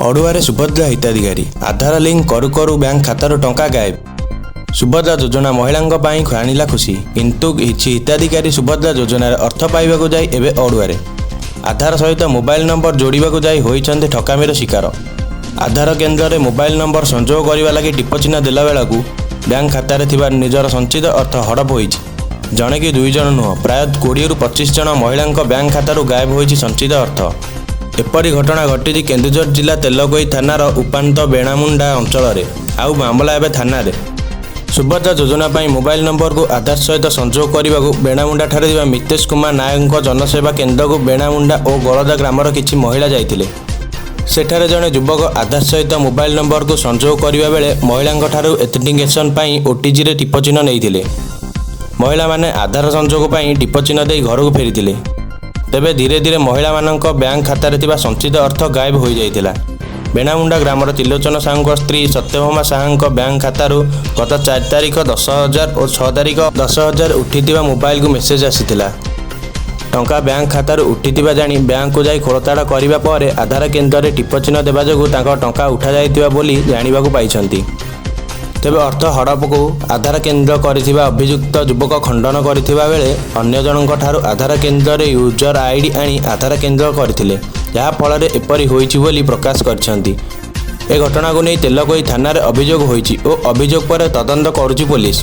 ଅଡୁଆରେ ସୁଭଦ୍ରା ହିତାଧିକାରୀ। ଆଧାର ଲିଙ୍କ କରୁ କରୁ ବ୍ୟାଙ୍କ ଖାତାରୁ ଟଙ୍କା ଗାଏବ। ସୁଭଦ୍ରା ଯୋଜନା ମହିଳାଙ୍କ ପାଇଁ ଆଣିଲା ଖୁସି। କିନ୍ତୁ କିଛି ହିତାଧିକାରୀ ସୁଭଦ୍ରା ଯୋଜନାରେ ଅର୍ଥ ପାଇବାକୁ ଯାଇ ଏବେ ଅଡୁଆରେ। ଆଧାର ସହିତ ମୋବାଇଲ ନମ୍ବର ଯୋଡ଼ିବାକୁ ଯାଇ ହୋଇଛନ୍ତି ଠକାମିର ଶିକାର। ଆଧାର କେନ୍ଦ୍ରରେ ମୋବାଇଲ ନମ୍ବର ସଂଯୋଗ କରିବା ଲାଗି ଟିପଚିହ୍ନ ଦେଲାବେଳକୁ ବ୍ୟାଙ୍କ ଖାତାରେ ଥିବା ନିଜର ସଞ୍ଚିତ ଅର୍ଥ ହଡପ ହୋଇଛି। ଜଣେ କି ଦୁଇ ଜଣ ନୁହଁ, ପ୍ରାୟ 20ରୁ 25 ଜଣ ମହିଳାଙ୍କ ବ୍ୟାଙ୍କ ଖାତାରୁ ଗାଏବ ହୋଇଛି ସଞ୍ଚିତ ଅର୍ଥ। ଏପରି ଘଟଣା ଘଟିଛି କେନ୍ଦୁଝର ଜିଲ୍ଲା ତେଲକୋଇ ଥାନାର ଉପାନ୍ତ ବେଣାମୁଣ୍ଡା ଅଞ୍ଚଳରେ। ଆଉ ମାମଲା ଏବେ ଥାନାରେ। ସୁଭଦ୍ରା ଯୋଜନା ପାଇଁ ମୋବାଇଲ ନମ୍ବରକୁ ଆଧାର ସହିତ ସଂଯୋଗ କରିବାକୁ ବେଣାମୁଣ୍ଡାଠାରେ ଥିବା ମିତେଶ କୁମାର ନାୟକଙ୍କ ଜନସେବା କେନ୍ଦ୍ରକୁ ବେଣାମୁଣ୍ଡା ଓ ଗଳଦା ଗ୍ରାମର କିଛି ମହିଳା ଯାଇଥିଲେ। ସେଠାରେ ଜଣେ ଯୁବକ ଆଧାର ସହିତ ମୋବାଇଲ ନମ୍ବରକୁ ସଂଯୋଗ କରିବା ବେଳେ ମହିଳାଙ୍କଠାରୁ ଅଥେଣ୍ଟିକେସନ୍ ପାଇଁ ଓଟିଜିରେ ଟିପଚିହ୍ନ ନେଇଥିଲେ। ମହିଳାମାନେ ଆଧାର ସଂଯୋଗ ପାଇଁ ଟିପଚିହ୍ନ ଦେଇ ଘରକୁ ଫେରିଥିଲେ। ତେବେ ଧୀରେ ଧୀରେ ମହିଳାମାନଙ୍କ ବ୍ୟାଙ୍କ ଖାତାରେ ଥିବା ସଞ୍ଚିତ ଅର୍ଥ ଗାଏବ ହୋଇଯାଇଥିଲା। ବେଣାମୁଣ୍ଡା ଗ୍ରାମର ତ୍ରିଲୋଚନ ସାହୁଙ୍କ ସ୍ତ୍ରୀ ସତ୍ୟଭାମା ସାହାଙ୍କ ବ୍ୟାଙ୍କ ଖାତାରୁ ଗତ 4 ତାରିଖ 10,000 ଓ 6 ତାରିଖ 10,000 ଉଠିଥିବା ମୋବାଇଲକୁ ମେସେଜ ଆସିଥିଲା। ଟଙ୍କା ବ୍ୟାଙ୍କ ଖାତାରୁ ଉଠିଥିବା ଜାଣି ବ୍ୟାଙ୍କକୁ ଯାଇ ଖୋଳତାଡ଼ କରିବା ପରେ ଆଧାର କେନ୍ଦ୍ରରେ ଟିପଚିହ୍ନ ଦେବା ଯୋଗୁଁ ତାଙ୍କ ଟଙ୍କା ଉଠାଯାଇଥିବା ବୋଲି ଜାଣିବାକୁ ପାଇଛନ୍ତି। ତେବେ ଅର୍ଥ ହଡପକୁ ଆଧାର କେନ୍ଦ୍ର କରିଥିବା ଅଭିଯୁକ୍ତ ଯୁବକ ଖଣ୍ଡନ କରିଥିବା ବେଳେ ଅନ୍ୟ ଜଣଙ୍କ ଠାରୁ ଆଧାର କେନ୍ଦ୍ରରେ ୟୁଜର ଆଇଡି ଆଣି ଆଧାର କେନ୍ଦ୍ର କରିଥିଲେ, ଯାହାଫଳରେ ଏପରି ହୋଇଛି ବୋଲି ପ୍ରକାଶ କରିଛନ୍ତି। ଏ ଘଟଣାକୁ ନେଇ ତେଲକୋଇ ଥାନାରେ ଅଭିଯୋଗ ହୋଇଛି ଓ ଅଭିଯୋଗ ପରେ ତଦନ୍ତ କରୁଛି ପୋଲିସ।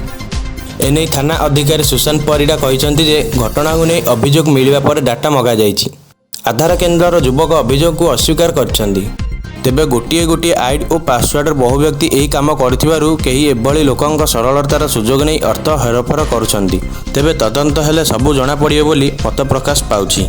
ଏନେଇ ଥାନା ଅଧିକାରୀ ସୁଶାନ୍ତ ପରିଡ଼ା କହିଛନ୍ତି ଯେ ଘଟଣାକୁ ନେଇ ଅଭିଯୋଗ ମିଳିବା ପରେ ଡାଟା ମଗାଯାଇଛି। ଆଧାର କେନ୍ଦ୍ରର ଯୁବକ ଅଭିଯୋଗକୁ ଅସ୍ୱୀକାର କରିଛନ୍ତି। ତେବେ ଗୋଟିଏ ଗୋଟିଏ ଆଇଡି ଓ ପାସୱାର୍ଡରେ ବହୁ ବ୍ୟକ୍ତି ଏହି କାମ କରୁଥିବାରୁ କେହି ଏଭଳି ଲୋକଙ୍କ ସରଳତାର ସୁଯୋଗ ନେଇ ଅର୍ଥ ହେରଫେର କରୁଛନ୍ତି। ତେବେ ତଦନ୍ତ ହେଲେ ସବୁ ଜଣାପଡ଼ିବ ବୋଲି ମତପ୍ରକାଶ ପାଉଛି।